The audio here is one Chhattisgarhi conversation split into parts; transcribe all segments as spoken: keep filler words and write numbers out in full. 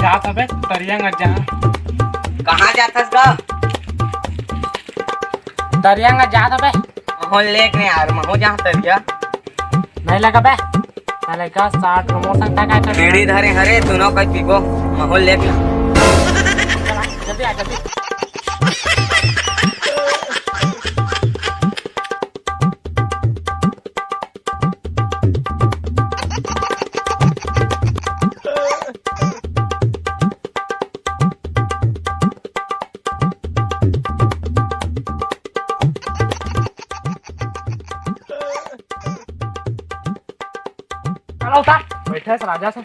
जात हबे तरिया नंगत जहाँ। कहाँ जाथस गा? तरिया नंगत जात हबे। महूँ लेक नहीं यार, महूँ जहाँ तरिया। नहीं लगा बे। साले का साठ promotion का, का, का बीड़ी धरे हरे, दोनों का पीबो। महूँ लेक ना। जल्दी आ, जल्दी। चलो उतार, बैठे से राजा से।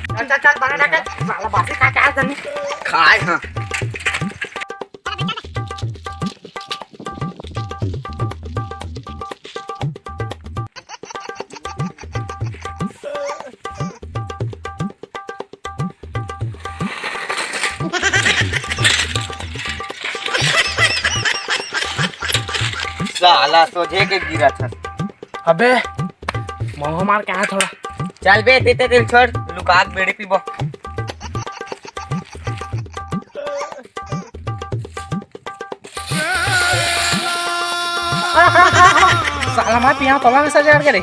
चल, चल, चल, बना ना कर। साला बासी खा के आ जल्दी। खाए हाँ। साला सोझे के गिरत हस। अबे, मौहा मार के आया थोड़ा। चल बे, तेते दिल छोड़, लुका के बीड़ी पीबो। साला मैं पिया तोला में सजा के रे।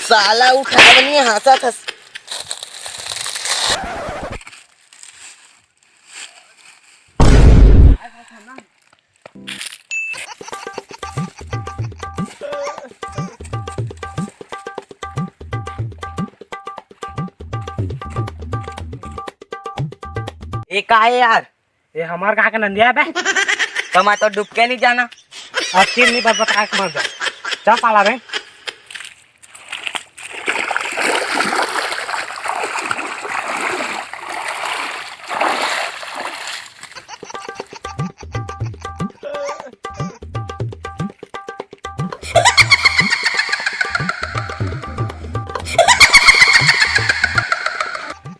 साला उठावनी हंसत हस। ए का है यार? ये हमार कहाँ के नंदिया है बे? तो मैं तो डूब के नहीं जाना। अब तीन नहीं बता के मर जा। चल साला रे।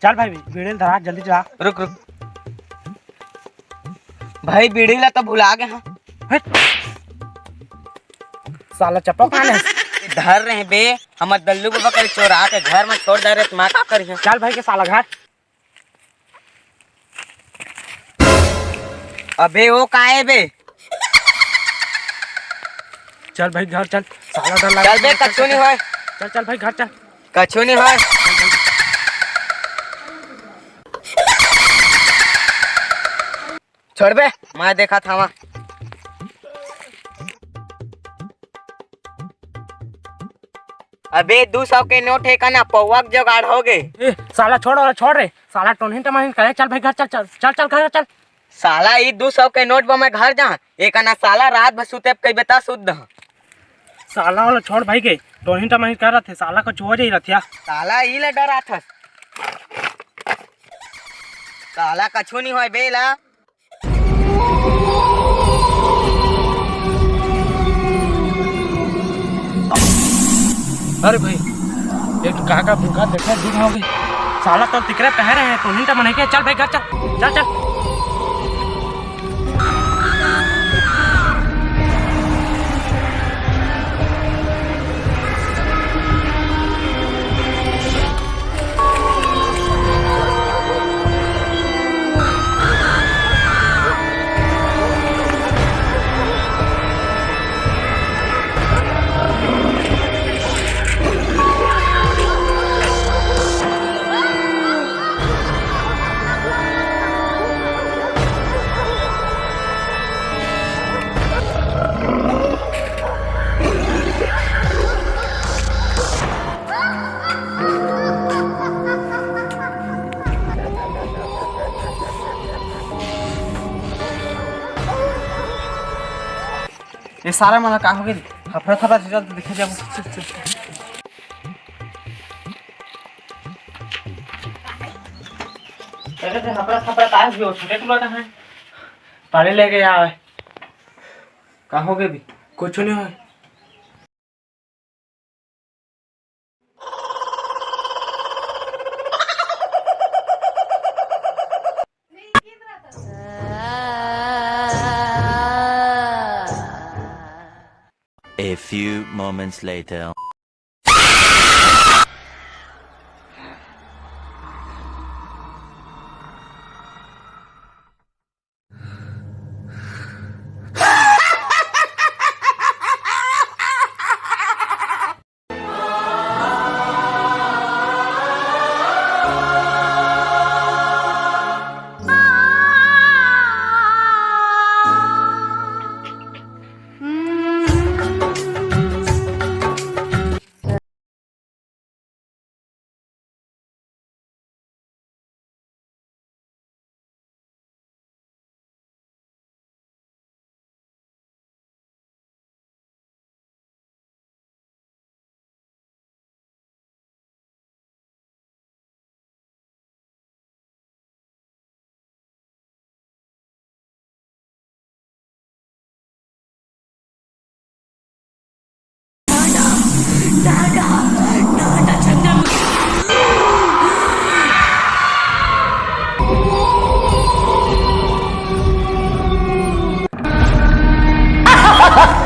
चल भाई, बीड़ी ल धरा, जल्दी जा। रुक, रुक। भाई, बीड़ी ला तो भुला गे हंव। हट। साला चपक माने। धर रहे बे, हमर दल्लू बाबा कर चोरा के घर में छोड़ दे रहे, त मैं का करिहां? चल भाई के साला घर। अबे वो का है बे? चल भाई घर चल, साला डर लगा। चल बे, कछु नहीं होय। चल, चल भाई घर चल। कछु नहीं होय। छोड़ बे, मैं देखा था वहाँ। अबे, दू सौ के नोट हे का ना, पौवा के जुगाड़ हो गे। ए, साला छोड़, वाला छोड़ रे। साला टोनही टमाही करे, चल भाई घर चल, चल, चल, चल घर चल। साला ई दू सौ के नोट बा मैं घर जा, एक आना साला रात भर सुते कई बता सुद्ध। साला वाला छोड़ भाई के, टोनही टमाही करत हे, साला कुछ हो जाई रथिया। साला ई ले डराथस। साला कछु नहीं होय बेला। अरे भाई, एक काका भूखा देखा, दूध हो गई। साला तो तिकरे कह रहे हैं, तो नहीं तो मने के, चल भाई घर चल, चल, चल। ये सारा मन का हो गे? हफरा थफरा चीज तो देखे जाबो। अरे ते हफरा थफरा तार जो छोटे टुला का है। पानी लेके आवे। का हो गे भी? कुछ नहीं होय। A few moments later.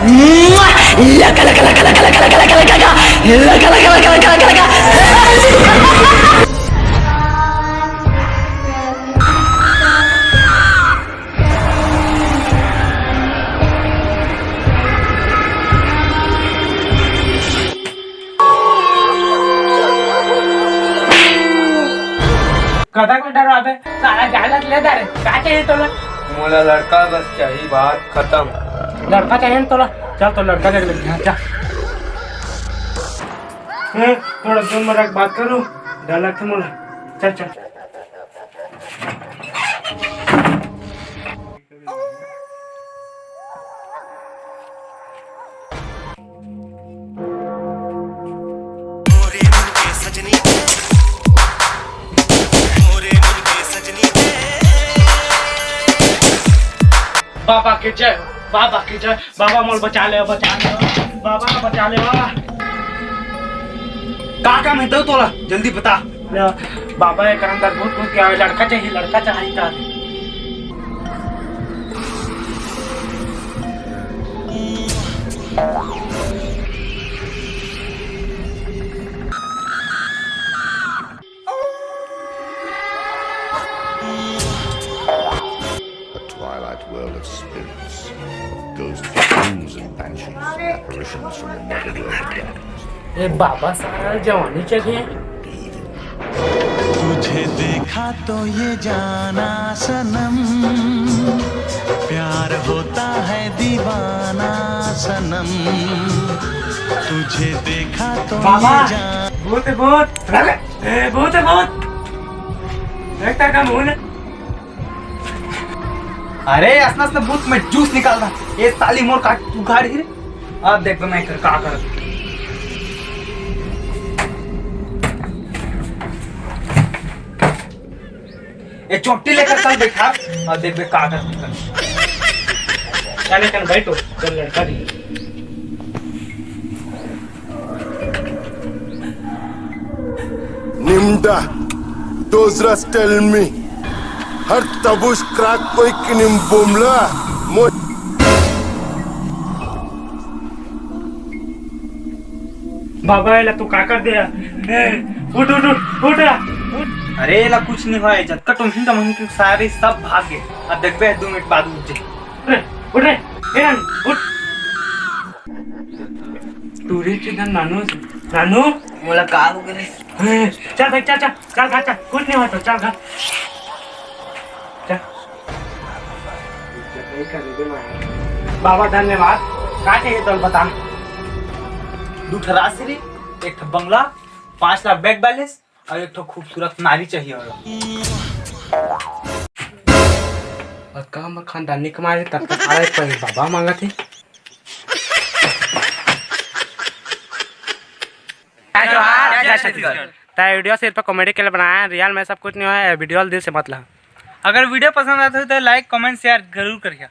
लगा, लगा, लगा, लगा, लगा, लगा, लगा, लगा, लगा, लगा, लगा, लगा, लगा। कतक में डरवाबे? साला जालत ले जा रे। का चाहिए तोला? मोला लड़का बस चाहिए, बात खत्म। लड़का चाहिए ना तोला? चल तो लड़का देख ले। हाँ, चल। ए, थोड़ा दूर में रख, बात करूँ। डर लगथे मोला। चल, चल। बाबा के जय हो, बाबा के जय, बाबा मोल बचा ले, बचा ले, बाबा बचा ले, बाबा। का काम है तो तोला, जल्दी बता। बाबा, एकर अंदर भूत घुस गया है, लड़का चाहिए, लड़का चाहिए का। A twilight world of spirits, of ghosts, ghouls and banshees, and apparitions from the netherworld of darkness. ए बाबा, सारा जवानी चढ़े। तुझे देखा तो ये जाना सनम, प्यार होता है दीवाना सनम। तुझे देखा तो बाबा, ये जान- भूत, भूत, ए, भूत, भूत। देखता का मुंह ने? अरे, असना, असना भूत में जूस निकाल रहा। ये साली मोर का उघाड़ ही रे। अब देख मैं कर का कर। ये चोटी लेकर चल बैठा। अब देख बे का कर। चले कन बैठो, तो लड़का भी। Nimda, those rust tell me. Har tabush crack koi kinim bomla. Mo- बाबा, एला तू का कर दे? ए, उठ, उठ, उठ, उठ, उठ। अरे, एला कुछ नहीं होय, जतका टुमहिन टमहिन के सारे सब भाग गए। अब देखबे, दो मिनट बाद उठ जाए। अरे, उठ रे, ए, उठ। टूरी चिदन नानू, नानू। मोला का हो गए? ए, चल भाई, चल, चल, चल घर, चल, कुछ नहीं हुआ तो, चल घर। चल। बाबा धन्यवाद। का चाहिए तो बता। दू ठो राशि, एक ठो बंगला, पाँच लाख बैंक बैलेंस और एक ठो खूबसूरत नारी चाहिए होला। और का हमर खानदानी कमाए तब तक आ रहे पर बाबा मांगा थे। जय जोहार, जय छत्तीसगढ़। तै वीडियो सिर्फ कॉमेडी के लिए बनाया है, रियल में सब कुछ नहीं है, वीडियो दिल से मत ला। अगर वीडियो पसंद आते हो तो लाइक, कमेंट, शेयर जरूर करिए।